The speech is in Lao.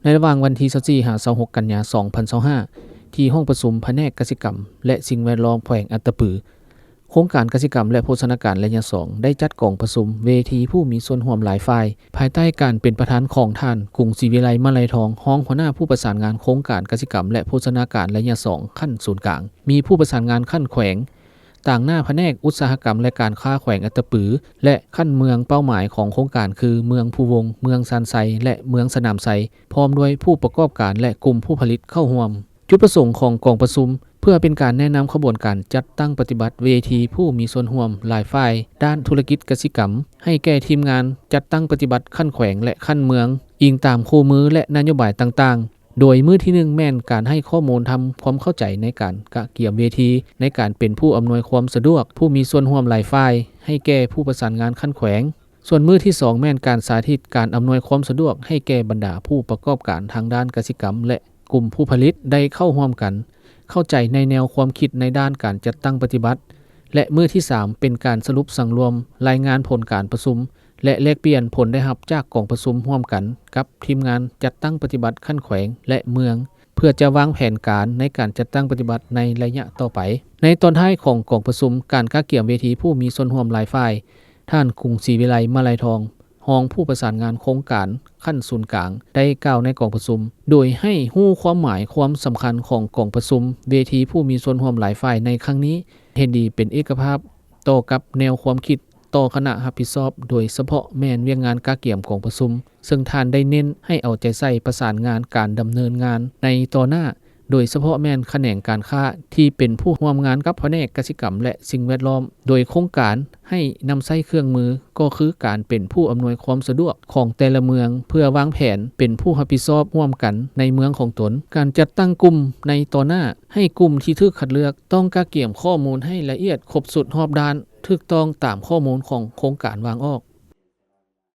ໃນລະຫວ່າງວັນທີຊາວສີ່ຫາຊາວຫົກກັນຍາສອງພັນຊາວຫ້າ ທີ່ຫ້ອງປະຊຸມພະແນກກະສິກຳ ແລະ ສິ່ງແວດລ້ອມແຂວງອັດຕະປື, ໂຄງການກະສິກຳ ແລະ ໂພຊະນາການໄລຍະສອງ ໄດ້ຈັດກອງປະຊຸມເວທີຜູ້ມີສ່ວນຮ່ວມຫຼາຍຝ່າຍ ພາຍໃຕ້ການເປັນປະທານຂອງທ່ານ ກຸງສີວິໄລ ມະໄລທອງ ຮອງຫົວໜ້າຜູ້ປະສານງານໂຄງການກະສິກຳ ແລະ ໂພຊະນາການໄລຍະສອງຂັ້ນສູນກາງ, ມີຜູ້ປະສານງານຂັ້ນແຂວງ, ຕາງໜ້າພະແນກອຸດສາຫະກຳ ແລະ ການຄ້າແຂວງອັດຕະປື ແລະ ຂັ້ນເມືອງເປົ້າໝາຍຂອງໂຄງການຄື ເມືອງພູວົງ, ເມືອງຊານໄຊ ແລະ ເມືອງສະໜາມໄຊ ພ້ອມດ້ວຍຜູ້ປະກອບການ ແລະ ກຸ່ມຜູ້ຜະລິດເຂົ້າຮ່ວມ. ຈຸດປະສົງຂອງກອງປະຊຸມ ເພື່ອເປັນການແນະນຳຂະບວນການຈັດຕັ້ງປະຕິບັດເວທີຜູ້ມີສ່ວນຮ່ວມຫຼາຍຝ່າຍດ້ານທຸລະກິດກະສິກຳ ໃຫ້ແກ່ທີມງານຈັດຕັ້ງປະຕິບັດຂັ້ນແຂວງ ແລະ ຂັ້ນເມືອງ, ອີງຕາມຄູ່ມື ແລະ ນະໂຍບາຍຕ່າງໆ. ໂດຍມື້ທີໜຶ່ງແມ່ນການໃຫ້ຂໍ້ມູນທຳຄວາມເຂົ້າໃຈໃນການກະກຽມເວທີ ໃນການເປັນຜູ້ອຳນວຍຄວາມສະດວກຜູ້ມີສ່ວນຮ່ວມຫຼາຍຝ່າຍ ໃຫ້ແກ່ຜູ້ປະສານງານຂັ້ນແຂວງ. ສ່ວນມື້ທີສອງແມ່ນການສາທິດການອຳນວຍຄວາມສະດວກໃຫ້ແກ່ບັນດາຜູ້ປະກອບການທາງດ້ານກະສິກຳ ແລະ ກຸ່ມຜູ້ຜະລິດໄດ້ເຂົ້າຮ່ວມກັນ ເຂົ້າໃຈໃນແນວຄວາມຄິດໃນດ້ານການຈັດຕັ້ງປະຕິບັດ ແລະ ມື້ທີສາມເປັນການສະຫຼຸບສັງລວມລາຍງານຜົນການປະຊຸມ ແລະ ແລກປ່ຽນຜົນໄດ້ຮັບຈາກກອງປະຊຸມຮ່ວມກັນກັບທີມງານຈັດຕັ້ງປະຕິບັດຂັ້ນແຂວງ ແລະ ເມືອງ ເພື່ອຈະວາງແຜນການໃນການຈັດຕັ້ງປະຕິບັດໃນໄລຍະຕໍ່ໄປ. ໃນຕອນທ້າຍຂອງກອງປະຊຸມການກະກຽມເວທີຜູ້ມີສ່ວນຮ່ວມຫຼາຍຝ່າຍ, ທ່ານ ກຸງສີວິໄລ ມະໄລທອງ ຮອງຜູ້ປະສານງານໂຄງການຂັ້ນສູນກາງ ໄດ້ກ່າວໃນກອງປະຊຸມ ໂດຍໃຫ້ຮູ້ຄວາມໝາຍຄວາມສຳຄັນຂອງກອງປະຊຸມເວທີຜູ້ມີສ່ວນຮ່ວມຫຼາຍຝ່າຍໃນຄັ້ງນີ້, ເຫັນດີເປັນເອກະພາບຕໍ່ກັບແນວຄວາມຄິດ ຕໍ່ຄະນະຮັບຜິດຊອບ ໂດຍສະເພາະແມ່ນວຽກງານກະກຽມກອງປະຊຸມ, ເຊິ່ງທ່ານໄດ້ເນັ້ນໃຫ້ເອົາໃຈໃສ່ປະສານງານການດຳເນີນງານໃນຕໍ່ໜ້າ, ໂດຍສະເພາະແມ່ນຂະແໜງການຄ້າທີ່ເປັນຜູ້ຮ່ວມງານກັບພະແນກກະສິກຳ ແລະ ສິ່ງແວດລ້ອມ, ໂດຍໂຄງການໃຫ້ນຳໃຊ້ເຄື່ອງມື ກໍຄືການເປັນຜູ້ອຳນວຍຄວາມສະດວກຂອງແຕ່ລະເມືອງ ເພື່ອວາງແຜນເປັນຜູ້ຮັບຜິດຊອບຮ່ວມກັນໃນເມືອງຂອງຕົນ. ການຈັດຕັ້ງກຸ່ມໃນຕໍ່ໜ້າ, ໃຫ້ກຸ່ມທີ່ຖືກຄັດເລືອກຕ້ອງກະກຽມຂໍ້ມູນໃຫ້ລະອຽດຄົບຊຸດຮອບດ້ານ, ຖືກຕ້ອງຕາມຂໍ້ມູນຂອງໂຄງການວາງອອກ.